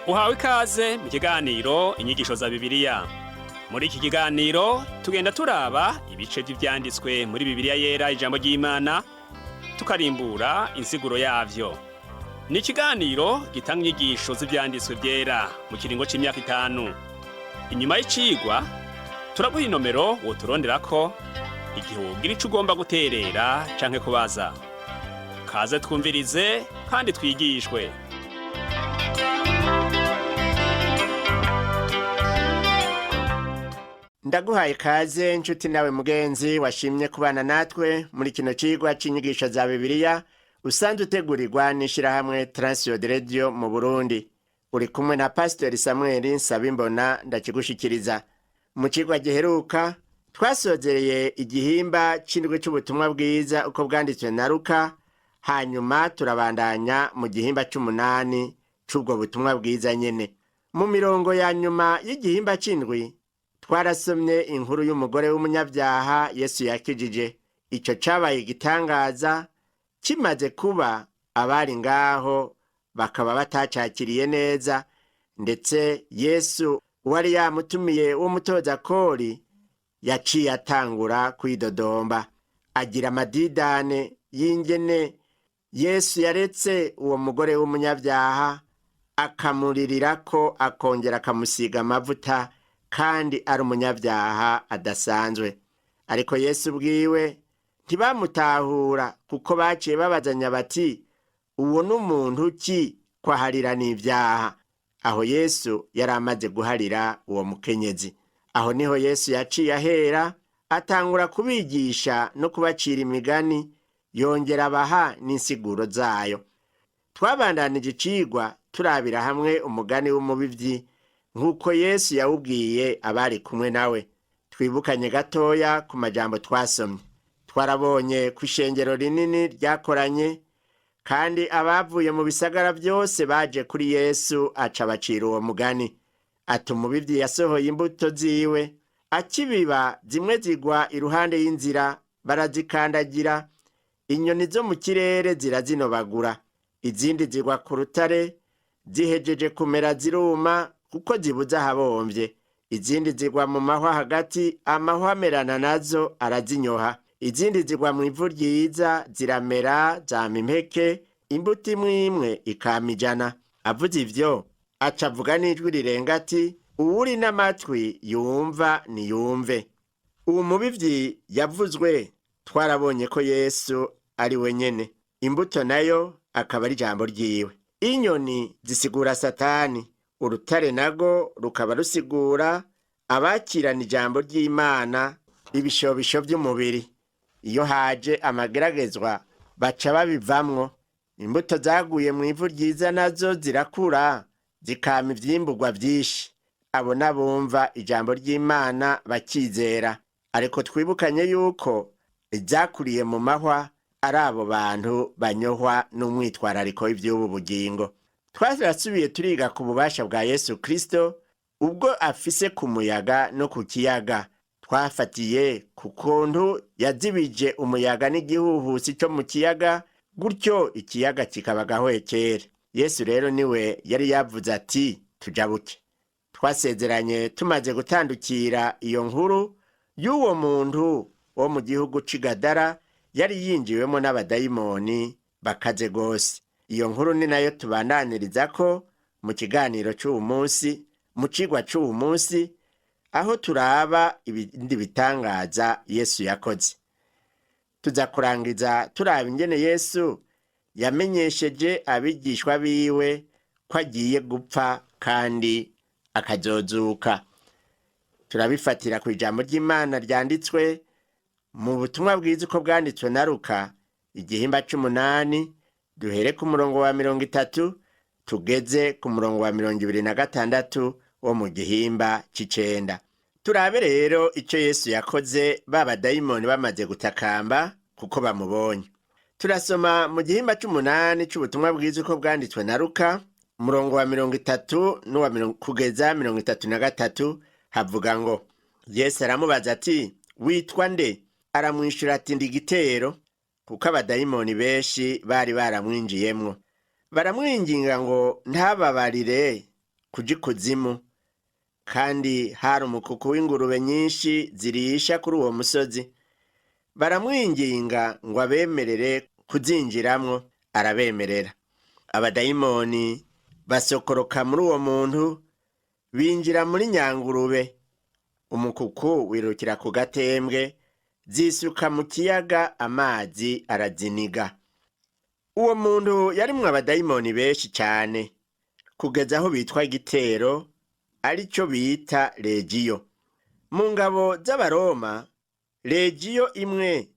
Uhawe ikaze mu kiganiro Inyigisho za Bibiliya. Muri iki kiganiro tugenda turaba ibice vy'ivyanditswe muri Bibiliya Yera, ijambo ry'Imana, tukarimbura insiguro yavyo. Ni ikiganiro gitanga inyigisho z'ivyanditswe vyera mu kiringo c'imyaka 5. Inyuma y'icigwa turaguha inomero woturonderako igihe wogira ico ugomba guterera canke kubaza. Kaze twumvirize kandi twigishwe. Ndaguhaye ikaze nshuti nawe mugenzi washimye kubana natwe muri kino cigwa c'inyigisho za Bibiliya usanzwe utegurirwa n'ishirahamwe Transworld Radio mu Burundi. Uri kumwe na Pasiteri Samuel Nsabimbona ndakigushikiriza. Mu cigwa giheruka twasozereye igihimba c'indwi c'ubutumwa bwiza uko bwanditswe na Luka, hanyuma turabandanya mu gihimba c'umunani c'ubwo butumwa bwiza nyene. Mu mirongo ya nyuma y'igihimba c'indwi twarasomye inkuru y'umugore w'umunyabyaha Yesu yakijije. Ico cabaye igitangaza kimaze kuba, abari ngaho bakaba batacakiriye neza, ndetse Yesu uwari yamutumiye w'umutoza kori yaciye atangura kwidodomba, agira amadidane y'ingene Yesu yaretse uwo mugore w'umunyabyaha akamurirako, akongera akamusiga amavuta kandi ari umunyabyaha adasanzwe. Ariko Yesu ubwiwe ntibamutahura, kuko baciye babazanya bati: "Uwo n'umuntu ki ko aharira n'ibyaha?" Aho Yesu yari amaze guharira uwo mukenyezi. Aho niho Yesu yaciye ahera atangura kubigisha no kubacira imigani, yongera abaha n'insiguro zayo. Twabandanije icigwa turabira hamwe umugani w'umubivyi nk'uko Yesu yawubwiye abari kumwe nawe. Twibukanye gatoya ku majambo twasomye. Twarabonye ku ishengero rinini ryakoranye, kandi abavuye mu bisagara byose baje kuri Yesu, aca abacira uwo mugani ati: "Umubivyi yasohoye imbuto ziwe. Akibiba, zimwe zigwa iruhande y'inzira, barazikandagira, inyoni zo mu kirere zirazinobagura. Izindi zigwa ku rutare, zihejeje kumera ziruma kuko zibuze ahabomvye. Izindi zigwa mu mahwa hagati, amahwa amerana nazo arazinyoha. Izindi zigwa mu ivu ryiza, ziramera, zama impeke, imbuto imwe imwe ikama 100." Avuze ivyo, aca avuga n'ijwi rirenga ati: "Uwuri n'amatwi yumva niyumve." Uwo mubivyi yavuzwe twarabonye ko Yesu ari we nyene, imbuto nayo akaba ari ijambo ryiwe. Inyoni zisigura Satani, urutare nago rukaba rusigura abakirana ijambo ry'Imana ibishobisho by'umubiri. Iyo haje amageragezwa baca babivamwo. Imbuto zaguye mu ivu ryiza nazo zirakura, zikama ivyimburwa vyinshi. Abo n'abumva ijambo ry'Imana bakizera. Ariko twibukanye yuko izakuriye mu mahwa ari abo bantu banyohwa n'umwitwarariko w'ivy'ubu bugingo. Twarasubiye turiga ku bubasha bwa Yesu Kristo ubwo afise ku muyaga no ku kiyaga. Twafatiye ku kuntu yazibije umuyaga n'igihuhusi cyo mu kiyaga, gutyo ikiyaga kikaba gahwekera. Yesu rero niwe yari yavuze ati: "Tujabuke." Twasezeranye tumaze gutandukira iyo nkuru y'uwo muntu wo mu gihugu c'i Gadara yari yinjiwemo n'abadayimoni bakaze gose. Iyo nkuru ni nayo tubandaniriza ko mu kiganiro c'uwu munsi, mu cigwa c'uwu munsi, aho turaba ibindi bitangaza Yesu yakoze. Tuza kurangiza turaba ingene Yesu yamenyesheje abigishwa biwe ko agiye gupfa kandi akazozuka. Turabifatira ku ijambo ry'Imana ryanditswe mu butumwa bwiza uko bwanditswe na Luka, igihimba c'umunani, duhere ku murongo wa 30 tugeze ku murongo wa 26 wo mu gihimba c'icenda. Turabe rero ico Yesu yakoze ba badayimoni bamaze gutakamba kuko bamubonye. Turasoma mu gihimba c'umunani c'ubutumwa bwiza uko bwanditswe na Luka, umurongo wa 30 n'uwa kugeza 33, havuga ngo: Yesu aramubaza ati: "Witwa nde?" Aramwishura ati: "Ndi Igitero," kuko abadayimoni benshi bari baramwinjiyemwo. Baramwinginga ngo ntababarire kuja ikuzimu. Kandi hari umukuku w'ingurube nyinshi zirisha kuri uwo musozi. Baramwinginga ngo abemerere kuzinjiramwo, arabemerera. Abadayimoni basokoroka muri uwo muntu, binjira muri nyangurube. Umukuku wirukira ku gatembwe, zisuka mu kiyaga, amazi araziniga. Uwo muntu yarimwo abadayimoni benshi cyane, kugeza aho bitwa igitero, arico bita legiyo. Mu ngabo z'Abaroma, legiyo imwe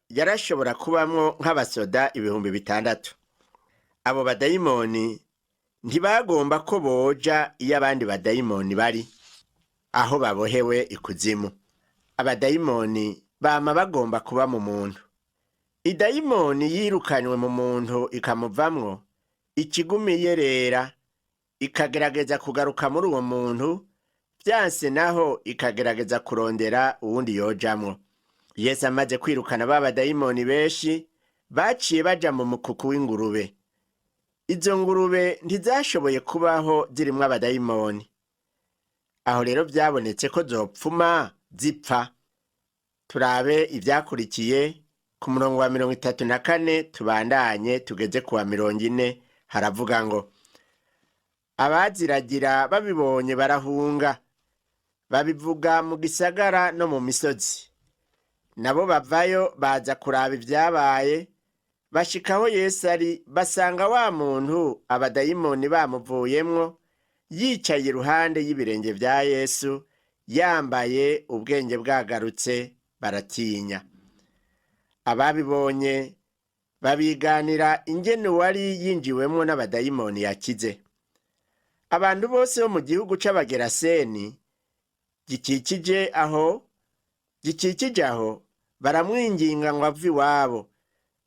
yarashobora kubamwo nk'abasoda 6000. Abo badayimoni ntibagomba ko boja iyo abandi badayimoni bari, aho babohewe ikuzimu. Abadayimoni bama bagomba kuba mu muntu. Idayimoni yirukanywe mu muntu ikamuvamwo, ikiguma iyerera, ikagerageza kugaruka muri uwo muntu, vyanse naho ikagerageza kurondera uwundi yojamwo. Yesu amaze kwirukana ba badayimoni benshi, baciye baja mu mukuku w'ingurube. Izo ngurube ntizashoboye kubaho zirimwo abadayimoni. Aho rero vyabonetse ko zopfuma zipfa. Turabe ivyakurikiye ku murongo wa 34, tubandanye tugeze ku wa 40. Haravuga ngo: abaziragira babibonye barahunga, babivuga mu gisagara no mu misozi. Nabo bavayo baza kuraba ivyabaye. Bashika aho Yesu ari, basanga wa muntu abadayimoni bamuvuyemwo yicaye iruhande y'ibirenge vya Yesu, yambaye, ubwenge bwagarutse, baratinya. Ababibonye babiganira ingene uwari yinjiwemwo n'abadayimoni yakize. Abantu bose bo mu gihugu c'Abageraseni gikikije aho baramwinginga ngo ave iwabo,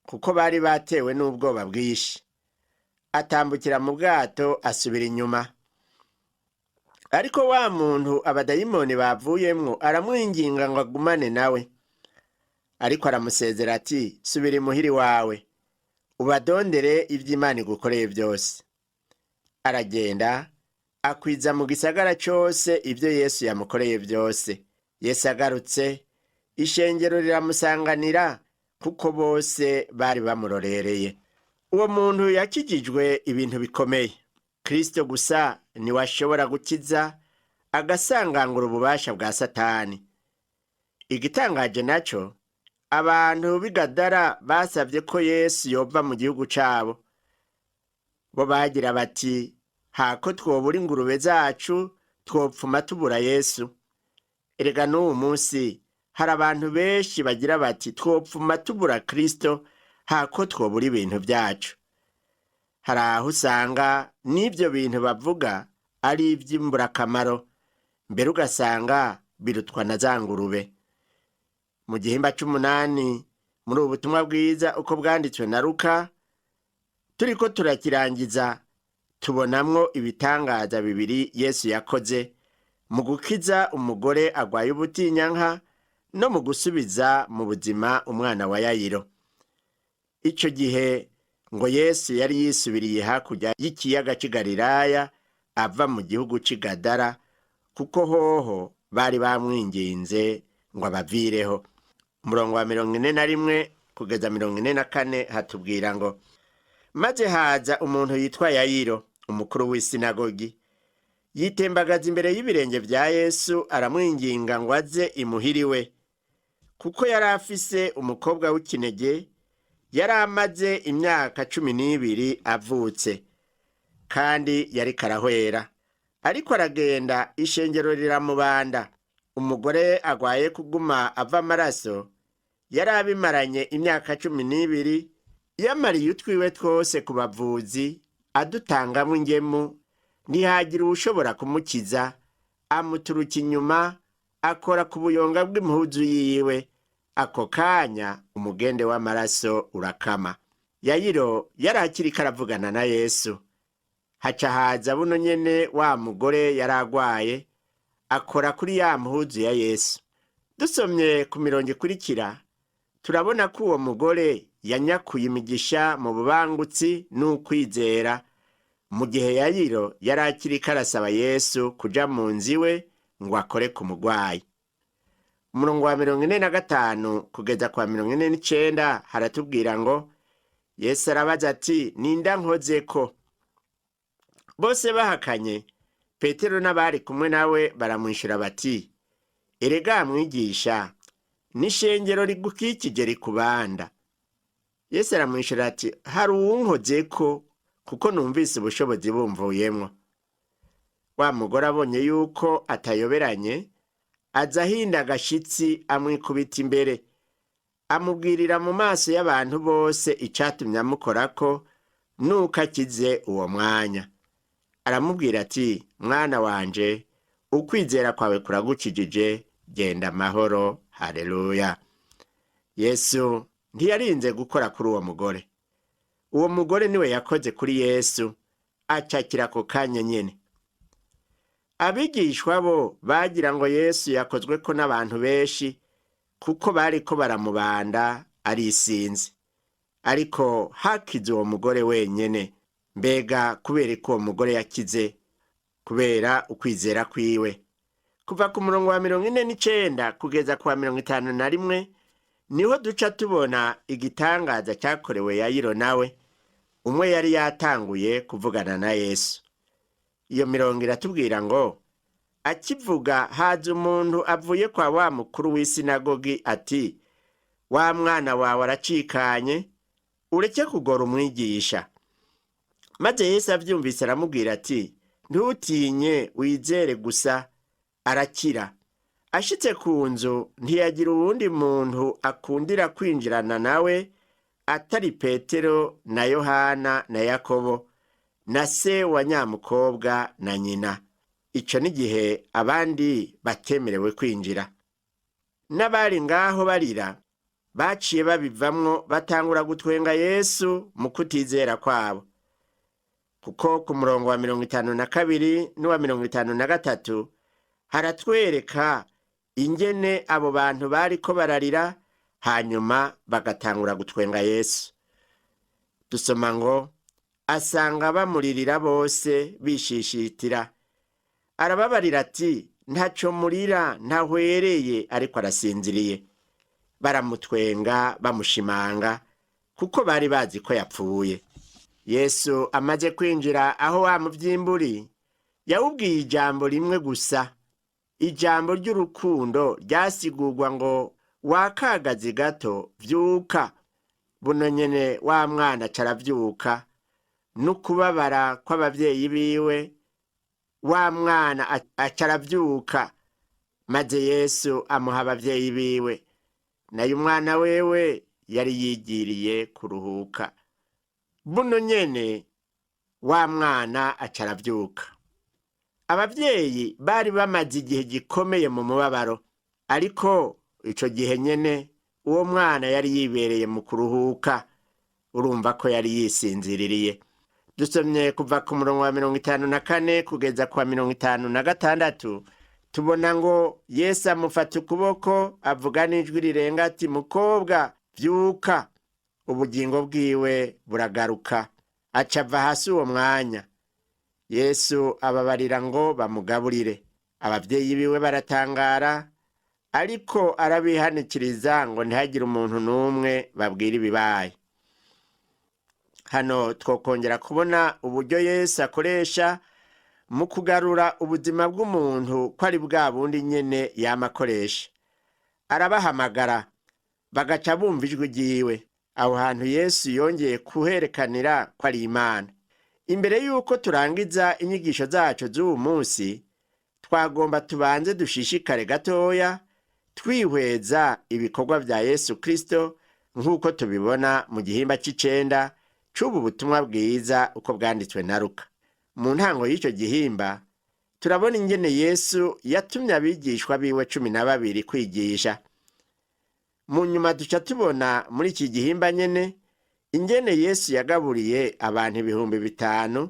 kuko bari batewe n'ubwoba bwinshi. Atambukira mu bwato asubira inyuma. Ariko wa muntu abadayimoni bavuyemwo aramwinginga ngo agumane nawe, ariko aramusezera ati: "Subira imuhiri wawe, ubadondere ivy'Imana igukoreye byose." Aragenda akwiza mu gisagara cose ibyo Yesu yamukoreye byose. Yesu agarutse, ishengero riramusanganira, kuko bose bari bamurorereye. Uwo muntu yakijijwe ibintu bikomeye. Kristo gusa niwe ashobora gukiza agasangangura ububasha bwa Satani. Igitangaje naco, abantu b'i Gadara basabye ko Yesu yova mu gihugu cabo. Bo bagira bati: "Hako twobura ingurube zacu, twopfuma tubura Yesu." Erega n'uwu munsi hari abantu benshi bagira bati: "Twopfuma tubura Kristo hako twobura ibintu byacu." Hari aho usanga n'ibyo bintu bavuga ari iby'imburakamaro, mbere ugasanga birutwa na za ngurube. Mu gihimba c'umunani muri ubu butumwa bwiza uko bwanditswe na Luka, turiko turakirangiza, tubonamwo ibitangaza bibiri Yesu yakoze mu gukiza umugore agwaye ubutinyanka no mu gusubiza mu buzima umwana wa Yayiro. Ico gihe ngo Yesu yari yisubiriye hakurya y'ikiyaga c'i Galilaya, ava mu gihugu c'i Gadara, kuko hoho bari bamwinginze ngo abavireho. Umurongo wa 41 kugeza 44 hatubwira ngo: Maze haza umuntu yitwa Yayiro, umukuru w'isinagogi, yitembagaza imbere y'ibirenge vya Yesu, aramwinginga ngo aze imuhiriwe, kuko yari afise umukobwa w'ikinege, yari amaze imyaka 12 avutse, kandi yari karahwera. Ariko aragenda, ishengero riramubanda. Umugore agwaye kuguma ava amaraso, yari abimaranye imyaka 12, yamariye utwiwe twose ku bavuzi, adutangamwo ingemu, ntihagira uwushobora kumukiza. Amuturuka inyuma, akora ku buyonga bw'impuzu yiwe. Ako kanya umugende w'amaraso urakama. Yayiro yari akiriko aravugana na Yesu, haca haza buno nyene wa mugore yari agwaye, akora kuri ya mpuzu ya Yesu. Dusomye ku mirongo ikurikira, turabona ko uwo mugore yanyakuye imigisha mu bubangutsi n'ukwizera. Mu gihe Yayiro yari akiriko arasaba Yesu kuja mu nzu iwe ngo akore ku mugwayi. Umurongo wa 45 kugeza kwa 49 haratubwira ngo: Yesu arabaza ati: "Ninda nkozeko?" Bose bahakanye, Petero n'abari kumwe nawe baramwishyura bati: "Erega mwigisha, n'ishengero rigukikije rikubanda." Yesu aramwishyura ati: "Hari uwunkozeko, kuko numvise ubushobozi bumvuyemwo." Wa mugore abonye yuko atayoberanye, aza ahinda agashitsi, amwikubita imbere, amubwirira mu maso y'abantu bose icatumye amukorako nuko akize uwo mwanya. Aramubwira ati: "Mwana wanje, ukwizera kwawe kuragukijije, genda amahoro." Haleluya! Yesu ntiyarinze gukora kuri uwo mugore. Uwo mugore niwe yakoze kuri Yesu, acakira ako kanya nyene. Abigishwa bo bagira ngo Yesu yakozweko n'abantu benshi, kuko bariko baramubanda ari isinzi, ariko hakize uwo mugore wenyene. Mbega kubera ko uwo mugore yakize? Kubera ukwizera kwiwe. Kuva ku murongo wa 49 kugeza ku wa 51 niho duca tubona igitangaza cyakorewe Yayiro, nawe umwe yari yatanguye kuvugana na Yesu. Iyo mirongo iratubwira ngo: Akivuga, haza umuntu avuye kwa wa mukuru w'isinagogi ati: "Wa mwana wawe aracikanye, ureke kugora umwigisha." Maze Yesu abyumvise aramubwira ati: "Ntutinye, wizere gusa, arakira." Ashitse ku nzu, ntiyagira uwundi muntu akundira kwinjirana nawe atari Petero na Yohana na Yakobo na se wa nyamukobwa na nyina. Ico n'igihe abandi batemerewe kwinjira. N'abari ngaho barira baciye babivamwo, batangura gutwenga Yesu mu kutizera kwabo, kuko ku murongo wa 52 n'uwa 53 haratwereka ingene abo bantu bariko bararira, hanyuma bagatangura gutwenga Yesu. Dusoma ngo: Asanga bamuririra bose bishishitira, arababarira ati: "Ntaco murira, ntahwereye, ariko arasinziriye." Baramutwenga bamushimanga, kuko bari bazi ko yapfuye. Yesu amaze kwinjira aho wa muvyimburi, yawubwiye ijambo rimwe gusa, ijambo ry'urukundo ryasigurwa ngo: "Wakagazi gato, vyuka." Buno nyene wa mwana caravyuka. N'ukubabara kw'abavyeyi biwe, wa mwana acaravyuka, maze Yesu amuha abavyeyi biwe. Nayo umwana wewe yari yigiriye kuruhuka. Buno nyene wa mwana acaravyuka. Abavyeyi bari bamaze igihe gikomeye mu mubabaro, ariko ico gihe nyene uwo mwana yari yibereye mu kuruhuka. Urumva ko yari yisinziririye. Dusomye kuva ku murongo wa 54 kugeza ku wa 56, tubona ngo: Yesu amufata ukuboko, avuga n'ijwi rirenga ati: "Mukobwa, vyuka." Ubugingo bwiwe buragaruka, aca ava hasi uwo mwanya. Yesu ababarira ngo bamugaburire. Abavyeyi biwe baratangara, ariko arabihanikiriza ngo ntihagire umuntu n'umwe babwira ibibaye. Hano twokongera kubona uburyo Yesu akoresha mu kugarura ubuzima bw'umuntu, ko ari bwa bundi nyene yama akoresha. Arabahamagara, bagaca bumva ijwi ryiwe. Aho hantu Yesu yongeye kuherekanira ko ari Imana. Imbere y'uko turangiza inyigisho zacu z'uwu munsi, twagomba tubanze dushishikare gatoya twihweza ibikorwa vya Yesu Kristo nk'uko tubibona mu gihimba c'icenda c'ubu butumwa bwiza uko bwanditswe na Luka. Mu ntango y'ico gihimba turabona ingene Yesu yatumye abigishwa biwe 12 kwigisha. Mu nyuma duca tubona muri iki gihimba nyene ingene Yesu yagaburiye abantu 5000,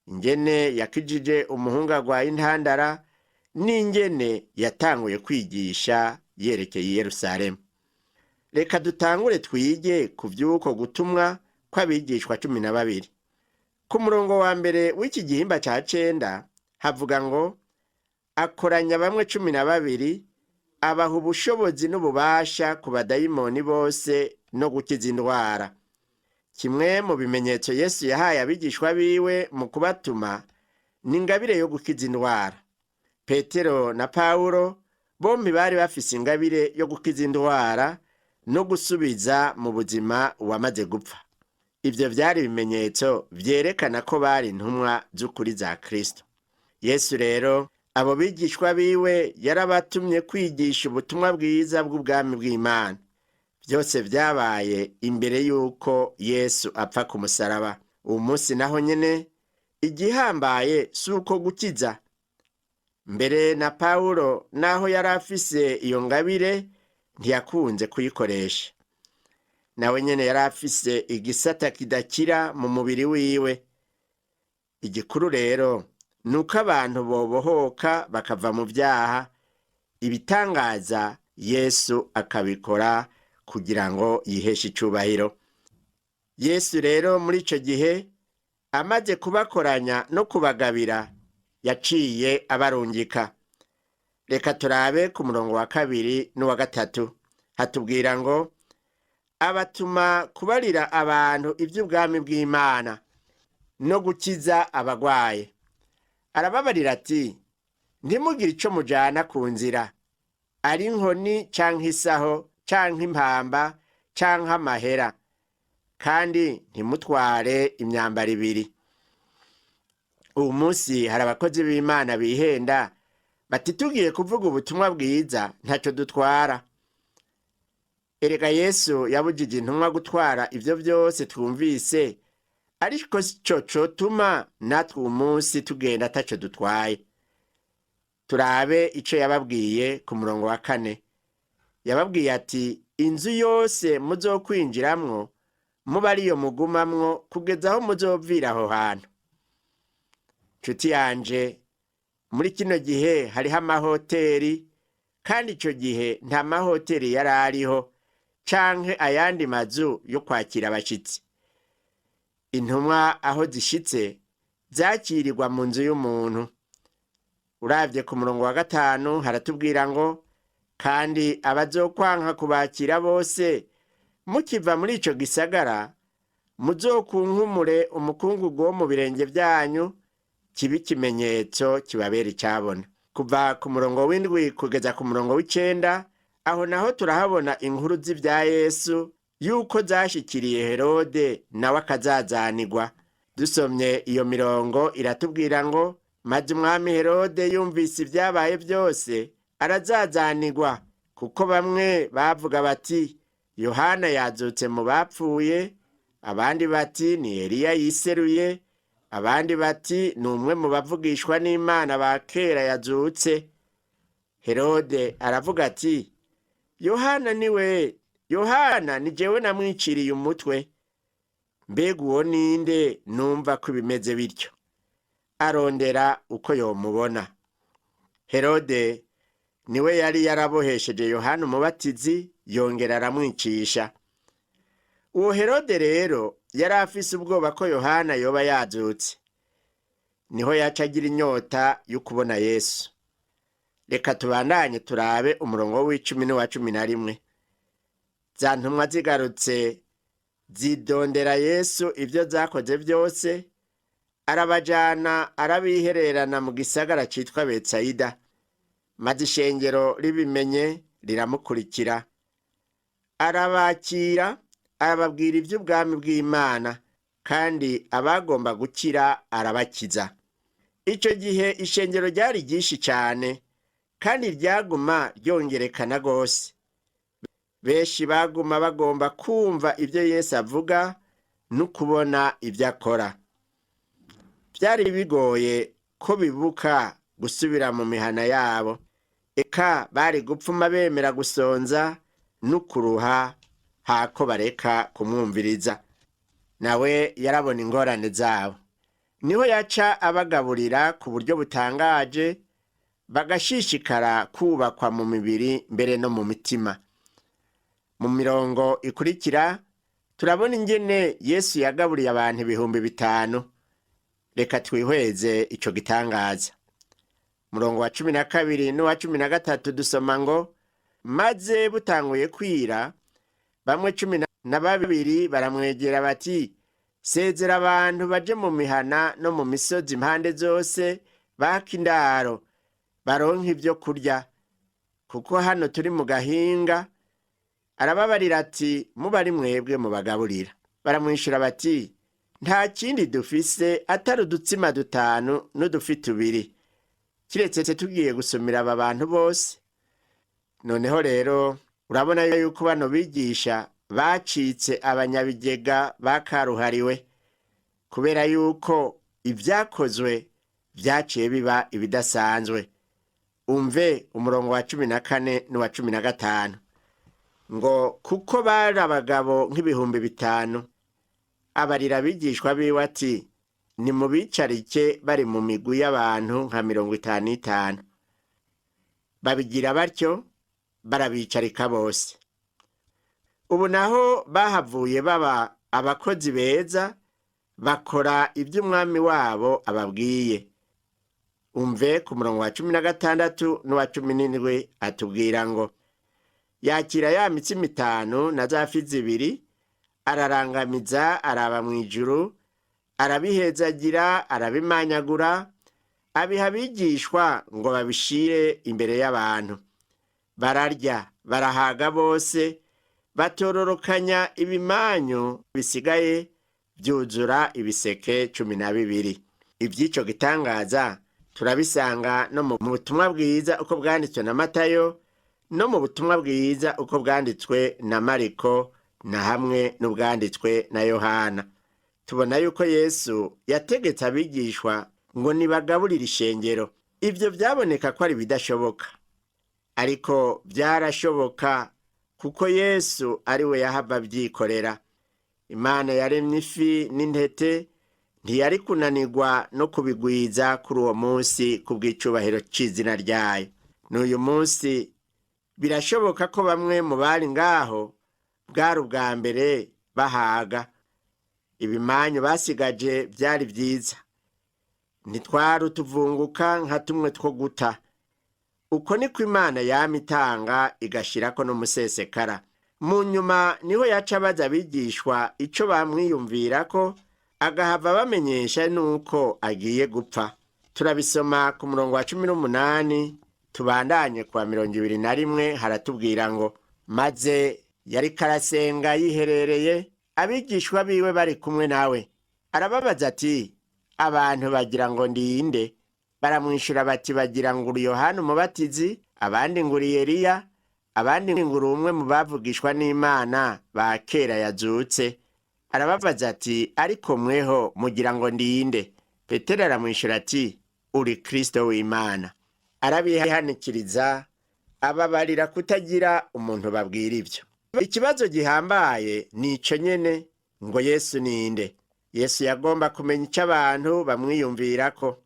ingene yakijije umuhungu agwaye intandara, n'ingene yatanguye kwigisha yerekeye i Yerusalemu. Reka dutangure twige ku vy'uko gutumwa kw'abigishwa 12. Ku murongo wa mbere w'iki gihimba ca cenda havuga ngo akoranya bamwe 12 abaha ubushobozi n'ububasha ku badayimoni bose no gukiza indwara. Kimwe mu bimenyetso Yesu yahaye abigishwa biwe mu kubatuma ni ingabire yo gukiza indwara. Petero na Pawulo bombi bari bafise ingabire yo gukiza indwara no gusubiza mu buzima uwamaze gupfa. Ivyo vyari ibimenyetso vyerekana ko bari intumwa z'ukuri za Kristo. Yesu rero abo bigishwa biwe yarabatumye kwigisha ubutumwa bwiza bw'ubwami bw'Imana. Byose vyabaye imbere y'uko Yesu apfa ku musaraba. Uwo munsi naho nyene igihambaye si uko gukiza. Mbere na Pawulo naho yari afise iyo ngabire ntiyakunze kuyikoresha. Nawe nyene yari afise igisata kidakira mu mubiri wiwe. Igikuru rero ni uko abantu bobohoka bakava mu vyaha, ibitangaza Yesu akabikora kugira ngo yiheshe icubahiro. Yesu rero muri ico gihe amaze kubakoranya no kubagabira yaciye abarungika. Reka turabe ku murongo wa 2 n'uwa 3. Hatubwira ngo abatuma kubarira abantu ivy'ubwami bw'Imana no gukiza abagwaye. Arababarira ati ntimugire ico mujana ku nzira, ari inkoni canke isaho canke impamba canke amahera, kandi ntimutware imyambaro ibiri. Uwu munsi hari abakozi b'Imana bihenda bati tugiye kuvuga ubutumwa bwiza ntaco dutwara. Erega Yesu yabujije intumwa gutwara ivyo vyose twumvise, ariko sico cotuma natwe uwu munsi tugenda ataco dutwaye. Turabe ico yababwiye ku murongo wa 4. Yababwiye ati inzu yose muzokwinjiramwo muba ariyo mugumamwo kugeza aho muzovira aho hantu. Nshuti yanje, muri kino gihe hariho amahoteri, kandi ico gihe nta mahoteri yari ariho canke ayandi mazu yo kwakira abashitsi. Intumwa aho zishitse zakirirwa mu nzu y'umuntu. Uravye ku murongo wa 5 haratubwira ngo kandi abazokwanka kubakira bose mukiva muri ico gisagara muzokunkumure umukungugu wo mu birenge vyanyu kibe ikimenyetso kibabera icabona. Kuva ku murongo w'7 kugeza ku murongo w'9, aho naho turahabona inkuru z'ivya Yesu yuko zashikiriye Herode nawe akazazanirwa. Dusomye iyo mirongo iratubwira ngo maze umwami Herode yumvise ibyabaye byose arazazanirwa, kuko bamwe bavuga bati Yohana yazutse mu bapfuye, abandi bati ni Eliya yiseruye, abandi bati ni umwe mu bavugishwa n'Imana ba kera yazutse. Herode aravuga ati Yohana niwe, Yohana ni jewe namwiciriye umutwe. Mbega uwo ninde numva ko bimeze bityo? Arondera uko yomubona. Herode niwe yari yarabohesheje Yohana umubatizi, yongera aramwicisha. Uwo Herode rero yari afise ubwoba ko Yohana yoba yazutse. Niho yaca agira inyota yo kubona Yesu. Reka tubandanye turabe umurongo w'10 n'uwa 11. Za ntumwa zigarutse zidondera Yesu ivyo zakoze byose, arabajana arabihererana mu gisagara citwa Betsayida. Maze ishengero ribimenye riramukurikira. Arabakira, arababwira ivy'ubwami bw'Imana, kandi abagomba gukira arabakiza. Ico gihe ishengero ryari ryinshi cane, kandi ryaguma ryongerekana gose. Benshi baguma bagomba kumva ivyo Yesu avuga no kubona ivyo akora. Vyari bigoye ko bibuka gusubira mu mihana yabo. Eka bari gupfuma bemera gusonza no kuruha hako bareka kumwumviriza. Nawe yarabona ingorane zabo. Niho yaca abagaburira ku buryo butangaje, bagashishikara kubakwa mu mibiri mbere no mu mitima. Mu mirongo ikurikira turabona ingene Yesu yagaburiye abantu 5000. Reka twihweze ico gitangaza. Murongo wa 12 n'uwa 13 dusoma ngo: maze butanguye kwira, bamwe 12 baramwegera bati: sezera abantu baje mu mihana no mu misozi impande zose baka indaro, baronke ibyo kurya, kuko hano turi mu gahinga. Arababarira ati: muba ari mwebwe mubagaburira. Baramwishyura bati: nta kindi dufise atari udutsima dutanu n'udufi tubiri, kiretse tugiye gusumira aba bantu bose. Noneho rero urabona yuko bano bigisha bacitse abanyabigega bakaruhariwe, kubera yuko ibyakozwe byaciye biba ibidasanzwe. Umve umurongo wa 14 n'uwa 15 ngo: kuko bari abagabo nk'ibihumbi 5. Abarira abigishwa biwe ati: nimubicarike bari mu migwi y'abantu nka 55. Babigira batyo, barabicarika bose. Ubu naho bahavuye baba abakozi beza, bakora ibyo umwami wabo ababwiye. Umve ku murongo wa 16 n'uwa 17 atubwira ngo: yakira ya mitsima itanu na za fi zibiri, ararangamiza, araba mu ijuru, arabihezagira, arabimanyagura, abiha abigishwa ngo babishire imbere y'abantu. Bararya barahaga bose, batororokanya ibimanyu bisigaye byuzura ibiseke 12. Iby'icyo gitangaza turabisanga no mu butumwa bwiza uko bwanditswe na Matayo, no mu butumwa bwiza uko bwanditswe na Mariko, na hamwe n'ubwanditswe na Yohana. Tubona yuko Yesu yategetse abigishwa ngo nibagaburire ishengero. Ibyo byaboneka ko ari bidashoboka, ariko byarashoboka kuko Yesu ari we yahava abyikorera. Imana yaremye ifi n'intete, ntiyari kunanirwa no kubigwiza kuri uwo munsi kubw'icubahiro c'izina ryayo. N'uyu munsi birashoboka ko bamwe mu bari ngaho bwari ubwa mbere bahaga. Ibimanyu basigaje byari byiza, ntitwari utuvunguka nka tumwe two guta. Uko niko Imana yama itanga igashirako n'umusesekara. Mu nyuma niho yaca abaza abigishwa ico bamwiyumvirako, agahava bamenyesha nuko agiye gupfa. Turabisoma ku murongo wa 18, tubandanye kuwa 21. Haratubwira ngo: maze yariko arasenga yiherereye, abigishwa biwe bari kumwe nawe. Arababaza ati: abantu bagira ngo ndinde? Baramwishyura bati: bagira ngo uri Yohana Umubatizi, abandi ngo uri Eliya, abandi ngo uri umwe mu bavugishwa n'Imana ba kera yazutse. Arababaza ati: ariko mweho mugira ngo ndinde? Petero aramwishyura ati: uri Kristo w'Imana. Arabihanikiriza, ababarira kutagira umuntu babwira ibyo. Ikibazo gihambaye ni ico nyene ngo: Yesu ninde? Yesu yagomba kumenya ico abantu bamwiyumvirako.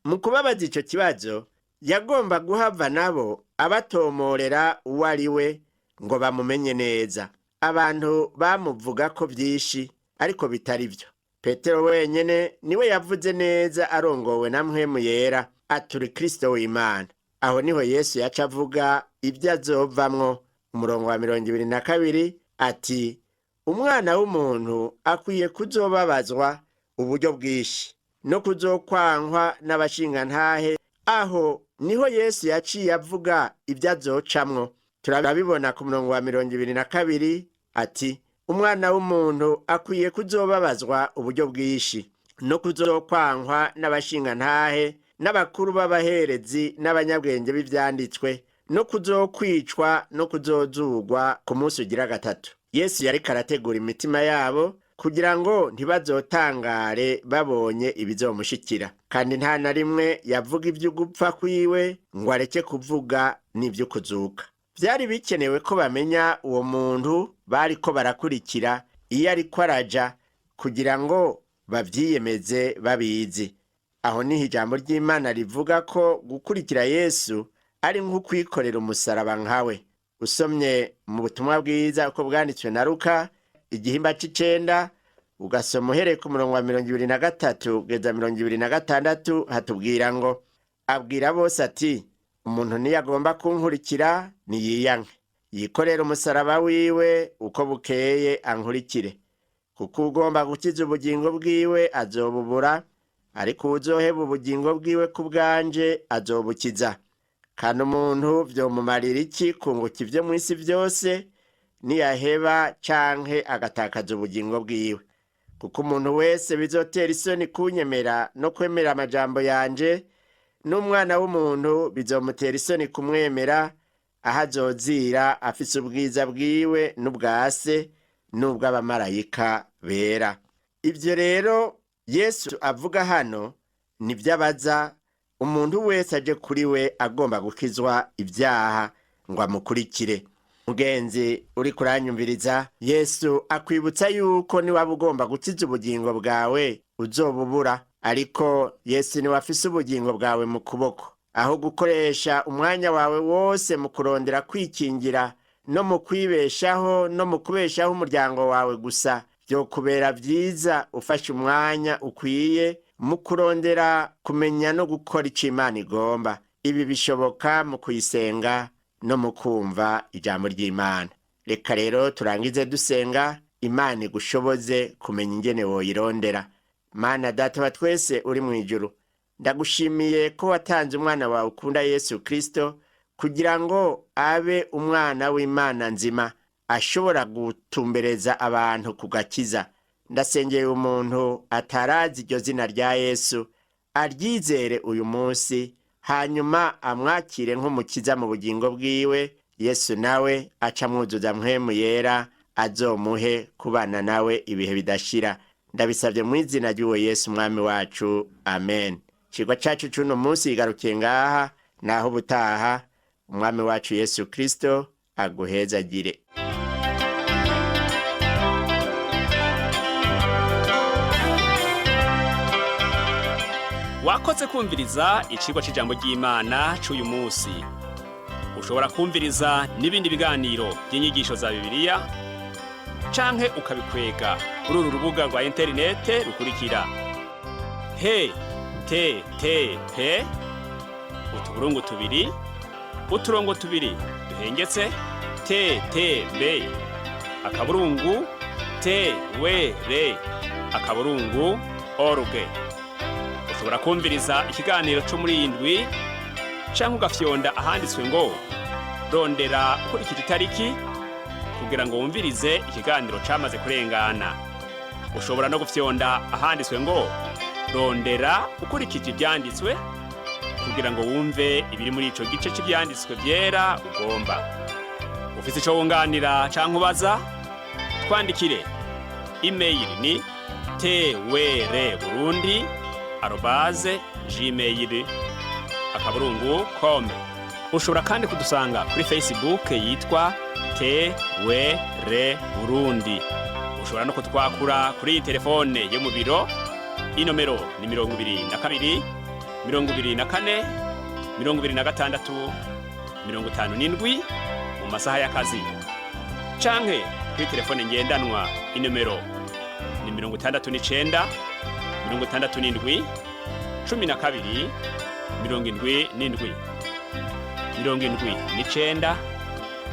Mu kubabaza ico kibazo, yagomba guhava nabo abatomorera uwo ari we ngo bamumenye neza. Abantu bamuvuga ko byinshi, ariko bitari byo. Petero wenyene niwe yavuze neza arongowe na Mpwemu Yera, aturi Kristo w'Imana. Aho niho Yesu yaca avuga ibyo azovamwo. Umurongo wa 22 ati: umwana w'umuntu akwiye kuzobabazwa uburyo bwinshi no kuzokwankwa n'abashingantahe. Aho niho Yesu yaciye avuga ibyo azocamwo. Turabibona ku murongo wa 22 ati: umwana w'umuntu akwiye kuzobabazwa uburyo bwinshi no kuzokwankwa n'abashingantahe n'abakuru b'abaherezi n'abanyabwenge b'ivyanditswe, no kuzokwicwa no kuzozugwa ku munsi ugira gatatu. Yesu yariko arategura imitima yabo kugira ngo ntibazotangare babonye ibizomushikira. Kandi nta na rimwe yavuga ivy'ugupfa kwiwe ngo areke kuvuga n'ivy'ukuzuka. Vyari bikenewe ko bamenya uwo muntu bariko barakurikira iyo ariko araja, kugira ngo bavyiyemeze babizi. Aho niho ijambo ry'Imana rivuga ko gukurikira Yesu ari nk'ukwikorera umusaraba nkawe. Usomye mu butumwa bwiza uko bwanditswe na Luka igihimba c'icenda, ugasoma uhereye ku murongo wa 23 kugeza 26, hatubwira ngo: abwira bose ati: umuntu niyagomba kunkurikira niyiyanke, yikorere umusaraba wiwe uko bukeye ankurikire. Kuko ugomba gukiza ubugingo bwiwe azobubura, ariko uwuzoheba ubugingo bwiwe ku bwanje azobukiza. Kandi umuntu vyomumarira iki kunguka ivyo mw'isi vyose, niyaheba canke agatakaza ubugingo bwiwe? Kuko umuntu wese bizotera isoni kunyemera no kwemera amajambo yanje, n'umwana w'umuntu bizomutera isoni kumwemera, aho azozira afise ubwiza bwiwe n'ubwa se n'ubw'abamarayika bera. Ibyo rero Yesu avuga hano nibyo abaza umuntu wese aje kuri we agomba gukizwa ibyaha ngo amukurikire. Mugenzi uri kuranyumviriza, Yesu akwibutsa yuko niwaba ugomba gukiza ubugingo bwawe uzobubura, ariko Yesu niwe afise ubugingo bwawe mu kuboko. Aho gukoresha umwanya wawe wose mu kurondera kwikingira no mu kwibeshaho no mu kubeshaho umuryango wawe gusa, vyokubera vyiza ufashe umwanya ukwiye mu kurondera kumenya no gukora ico Imana igomba. Ibi bishoboka mu kuyisenga no mu kumva ijambo ry'Imana. Reka rero turangize dusenga Imana igushoboze kumenya ingene woyirondera. Mana Data wa twese uri mu ijuru, ndagushimiye ko watanze umwana wawe ukunda Yesu Kristo kugira ngo abe umwana w'Imana nzima ashobora gutumbereza abantu ku gakiza. Ndasengeye umuntu atarazi iryo zina rya Yesu aryizere uyu munsi, hanyuma amwakire nk'umukiza mu bugingo bwiwe. Yesu nawe aca amwuzuza mpwemu yera, azomuhe kubana nawe ibihe bidashira. Ndabisabye mu izina ry'uwo Yesu umwami wacu, amen. Ikigwa cacu c'uno munsi igarukiye ngaha, naho ubutaha. Umwami wacu Yesu Kristo aguhezagire. Wakoze kumviriza icigwa c'ijambo ry'Imana c'uyu munsi. Ushobora kumviriza n'ibindi biganiro by'inyigisho za Bibiliya canke ukabikwega kuri uru rubuga rwa interinete rukurikira: he t t p utuburungu tubiri uturongo tubiri duhengetse t t b akaburungu t w r akaburungu org. Ushobora kumviriza ikiganiro cyo muri iyi ndwi canke ugafyonda ahanditswe ngo rondera ukurikije itariki kugira ngo wumvirize ikiganiro camaze kurengana. Ushobora no gufyonda ahanditswe ngo rondera ukurikije ivyanditswe kugira ngo wumve ibiri muri ico gice c'ivyanditswe vyera ugomba. Ufise ico wunganira canke ubaza, twandikire. Email ni twrburundi@gmail.com. Ushobora kandi kudusanga kuri Facebook yitwa TWR Burundi. Ushobora no kutwakura kuri iyi telefone yo mu biro, inomero ni 22 24 26 57 mu masaha y'akazi, canke kuri telefone ngendanwa inomero ni 69 67 12 77 79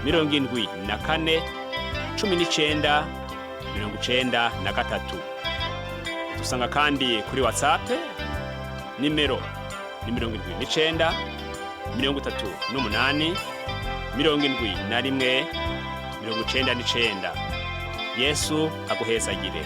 74 19 93. Dusanga kandi kuri WhatsApp, nimero ni 79 38 71 99. Yesu aguhezagire.